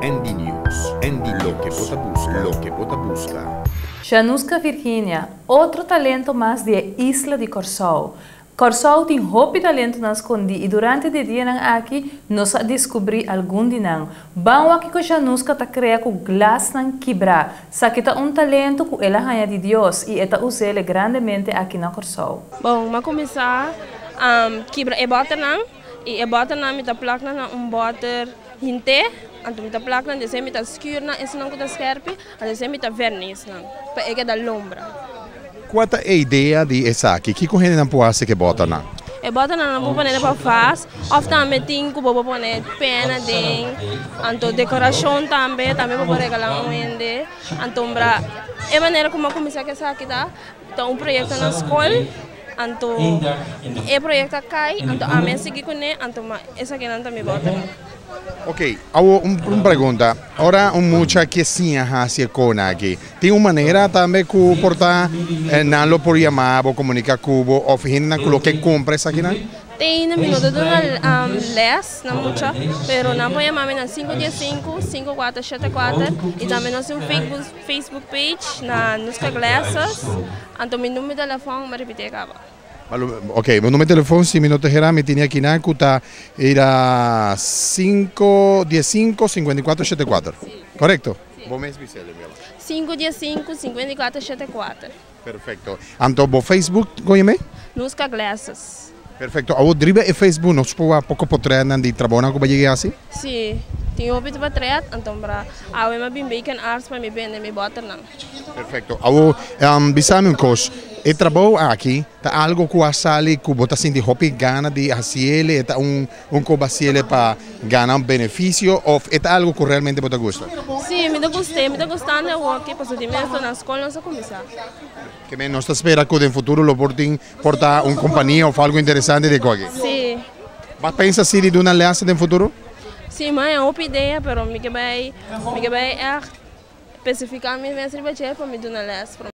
ND News, ND Loke bo ta buska, loke bo ta buska. Shanuska Virginia, otro talento mas di e isla di Kòrsou. Kòrsou tin hopi talentonan skondí i durante di e dianan aki nos a diskubrí algun di nan. Ban wak kiko Shanuska ta krea ku glasnan kibrá. Saki ta un talento ku el a haña di Dios i e ta us'el grandemente aki na Kòrsou. Bon, m'a kuminsá kibra e bòternan i e bòternan mi ta plak nan na un bòter hint'é, anto mi ta plak nan, despues mi ta skür nan esunnan ku ta skèrpi, anto despues mi ta vèrnis nan pa e keda lombra. Kua ta e idea di esaki? Kiko hendenan por hasi ku e bòternan? E bòternan nan por pone pa vas òf tambe tin ku bo por pone pèn aden, anto dekorashon tambe, tambe bo por regalá un hende. Anto e manera ku mi a kuminsá ku esaki ta, ta un proyekto na skol, anto e proyekto a kai, anto ami a sigui kuné, anto esakinan ta mi bòternan. Ok, awo un pregunta. Ora un mucha ke siña hasi e kona aki, tin un manera tambe ku por ta nan lo por yama bo, komunika ku bo òf hendenan ku lo ke kumpra esakinan? Te ainda mi no ta duna lès na mucha, pero nan por yama mi na 515 5474 i tambe nos tin un Facebook page na Nuska Glasses, anto mi number di telefòn mi a ripití kaba. Ok, bo numero di telefon si mi no ta hera mi tene akinan ku ta era sinku dies sinku sinkuenta i kuater shete kuater. Korekto? Bo mes bis'el mi aba. Sinku dies sinku sinkuenta i kuater shete kuater. Perfekto. Anto bo Facebook kon yam'é? Nuska Glasses. Perfekto. Awor riba e Facebook nos por wak poko potretnan di trabounan ku bo a yega hasi? Si. Tin hopi ta potret, anto awe mi a bin Bacon Arts pa mi bende mi bòternan. Perfecto. Awo, bisa mi un cos. E trabou aki ta algo cu a sali cu bo ta sinti hopi gana di haciele? E ta un un cu bo haciele pa gana un beneficio of e ta algo cu realmente bo ta gusta? Si, mi ta gust'e. Mi ta gustando awoki pasobra di mes na scol nos a cuminsa. Ke men nos ta spera cu den futuro lo por tin por ta un compania of algo interesante di cu aki? Si. Bo a pensa si di duna les den futuro? Si, mi a hopi idea pero mi ke bay mi ke bay echt. Specifica mi mes riba dje pa mi duna les.